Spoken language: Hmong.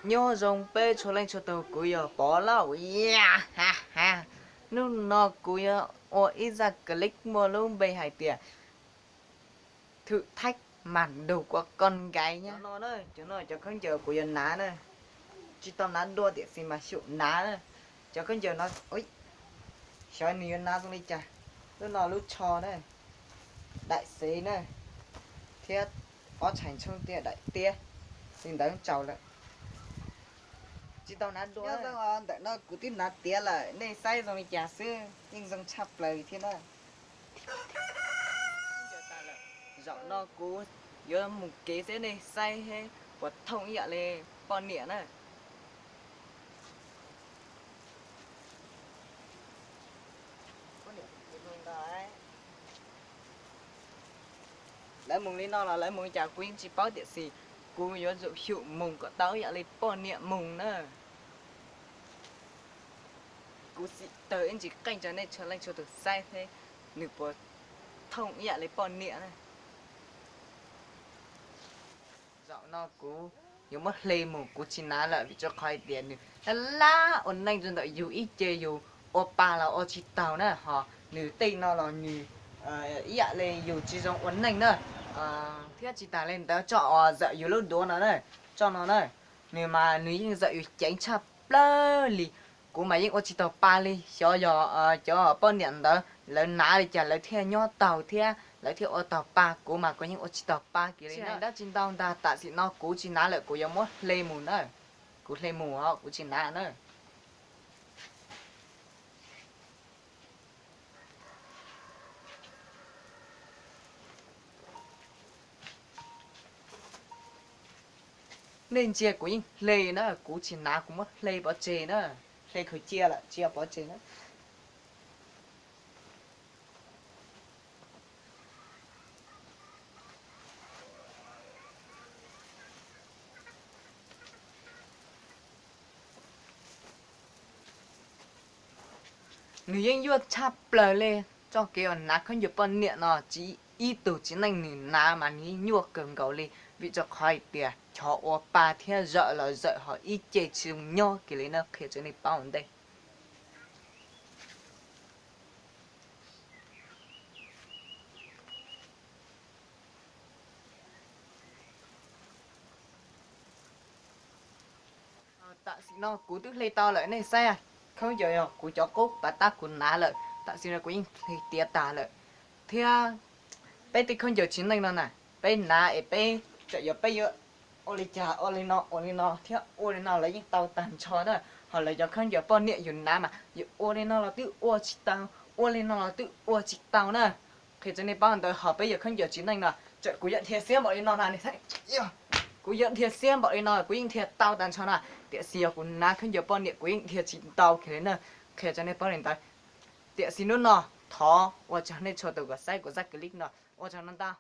Nyob zoo peb txhua leej txhua tus, kuv yog Pov Lauj. Hnub no kuv yuav ua ib zaj clip muaj lub npe hais tias thử thách màn đầu của con gái nhá. Cov no, cov no cov khaub ncaws kuv yuav hnav na. Tsis tau hnav dua tiam sis mas xyum hnav na. Cov khaub ncaws no, xyov nws yuav hnav zoo li cas. Lub no lub tsho na, daim xev na, thiab ob tshais ntshoob tiaj daim tiab li ntawd tsaus lawm. Tsis tau hnav dua. Ntawm no kuv twb hnav tiav lawm, nej saib zoo li cas xwb, yeej zoo tshaj plaws thiab na. Zaum no kuv yuav mus kev xwb, nej saib puas thooj ib yam li poj niam na. Lawv mus li no los lawv mus li cas kuv yeej tsis paub tiam sis kuv yuav tsum xyum mus kom tau ib yam li poj niam mus na. Kuv xim tawg ib ntsis qeej rau nej txhua leej txhua tus saib thiab, nws puas thooj ib yam li poj niam na. Zaum no kuv yuav muab hle mus, kuv tsis hnav lawm vim rau qhov hais tias nws lab lab ua neej rau ntawm yus ib ce, yus ua pa los ua tsis taus na, ho nws tej no los nws ib yam li yus tsis zoo ua neej na. Thiab tsis tas li ntawd, tso os, zawm yus lub duav no na, tso no na, nws mas nws yeej zawm yus ceev tshaj plaws li. Kuv mas yeej ua tsis taus pa li, xyov yog cov poj niam ntawd lawv hnav li cas lawv thiaj nyob taus thiab lawv thiaj ua taus pa, kuv mas kuv yeej ua tsis taus pa kiag li na. Dab tsi ntau ntag, tam sim no kuv tsis hnav lawm, kuv yuav muab hle mus na. Kuv hle mus os, kuv tsis hnav na. Nej ntsia kuv yeej hle na, kuv tsis hnav, kuv muab hle pov tseg na. Hle khaws cia lawm, cia pov tseg na. Nws yeej nyuaj tshaj plaws li. Txoj kev uas hnav khaub ncaws poj niam no tsis ib tug txiv neej nws hnav mas nws yeej nyuaj kawg nkaus li, vim rau qhov hais tias chov ua pa thiab zawm los zawm ho ib ce tsis zoo nyob kiag li na, qhia rau nej paub ua ntej. Tam sim no kuv twb hle tau lawm, nej saib, khaub ncaws yog kuv cov qub pas tab kuv hnav lawm, tam sim no kuv yeej hle tiav tas lawm. Thiab peb tej khaub ncaws txiv neej no na, peb hnav es peb txawm yog peb yuav ua li cas, ua li no, ua li no thiab ua li no lawv yeej tau tag nrho na. Ho lawv cov khaub ncaws poj niam yus hnav mas yus ua li no los twb ua tsis tau, ua li no los twb ua tsis tau na. Qhia rau nej paub ntawd, ho peb yog khaub ncaws txiv neej no, txawm kuv yuav dhia xiab npaum li no na, kuv yuav dhia xiab npaum li no kuv yeej dhia tau tag nrho na. Tiam sis yog kuv hnav khaub ncaws poj niam kuv yeej dhia tsis tau kiag li na. Qhia rau nej paub li ntawd. Tiam sis hnub no thov ua tsaug nej txhua tus uas saib kuv zaj clip no, ua tsaug ntau ntau.